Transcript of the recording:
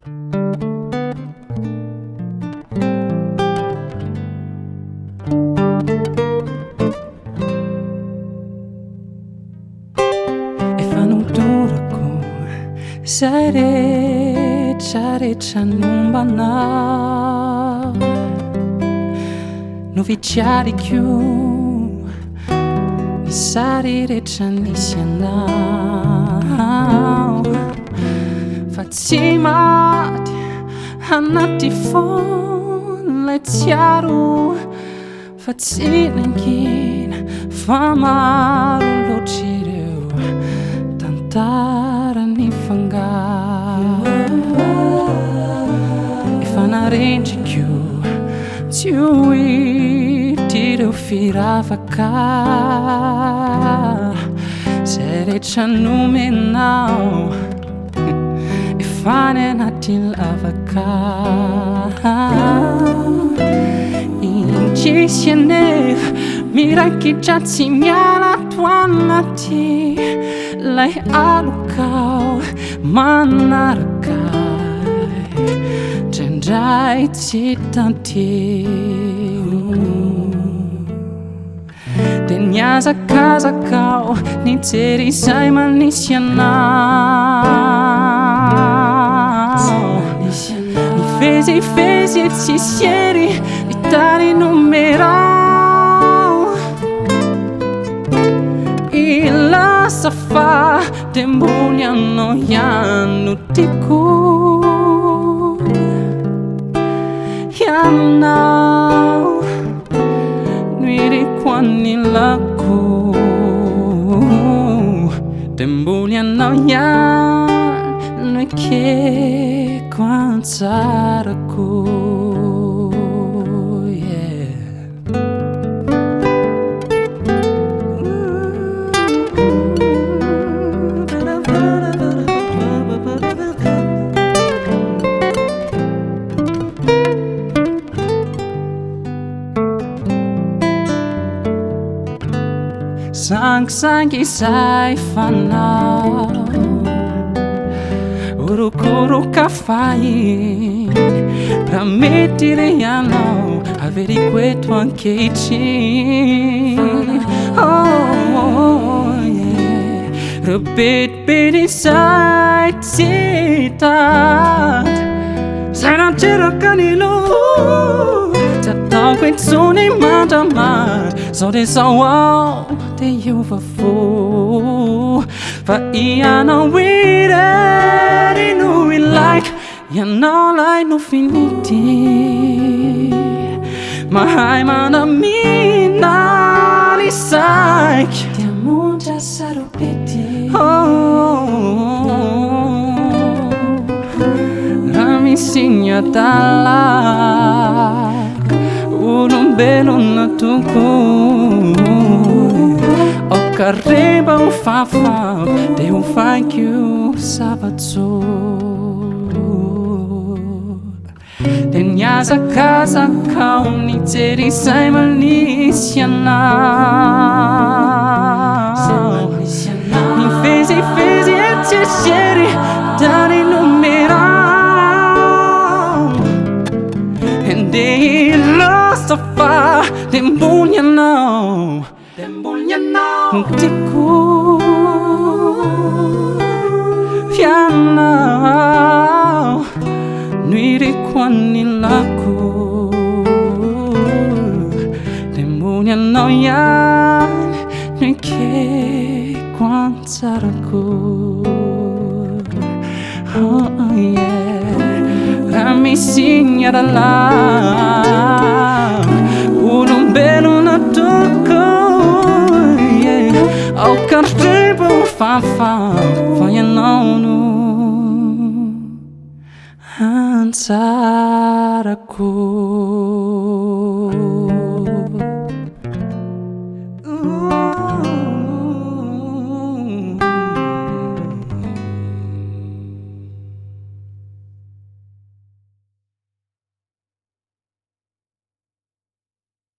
Efa nodorako izay rehetra rehetra nomba anao. Novitriariko ny sary rehetra nisy anao. Fa tsy maty anaty fo ilay tsiaro. Fa tsy nangina fa maro loatra ireo tantara nifangaro. Efa narendriko tsy ho hita ireo firavaka izay rehetra nomenao efa any anaty lavaka. Indrisy anefa miraikitra tsy miala ato anaty lay alokao manaraka ahy indraindray tsy tanty. Dia nihazakazaka aho nijery izay manisy anao. Nivezivezy etsy sy ery nitady nomerao. Ilasa fa dia mbony ianao ihany no tiako. Ianao no iriko anilako. Dia mbony ianao ihany no ekeko anjarako. Yeah. Sangisangy izay fanao, orokoroka fahiny. Raha mety re ianao, averiko eto ankehitriny. Oh, yeah. Ireo betibety izay tsy tady, izay nanteraka ny loha, tsy ataoko intsony mandramandry. Zao dia zao aho te hiova fo, fa ianao irery no ilaiko. Ianao ilay nofinity, mahay mandamina ny saiko. Diamondra sarobidy. Oh, raha misy ny adala, olombelona tokoa. Aoka re mba ho fafako, dia ho faiko zava-tsoa. Dia nihazakazaka aho nijery izay manisy anao. Nivezivezy etsy sy ery tany nomerao. Ndeha hilaza fa dia mbony ianao. No tiako ianao no iriko anilako. Dia mbony ianao ihany no ekeko anjarako. Oh yeah. Raha misy ny adala, olombelona tokoa, yeah. Aoka ry mba ho fafako fa ianao no anjarako.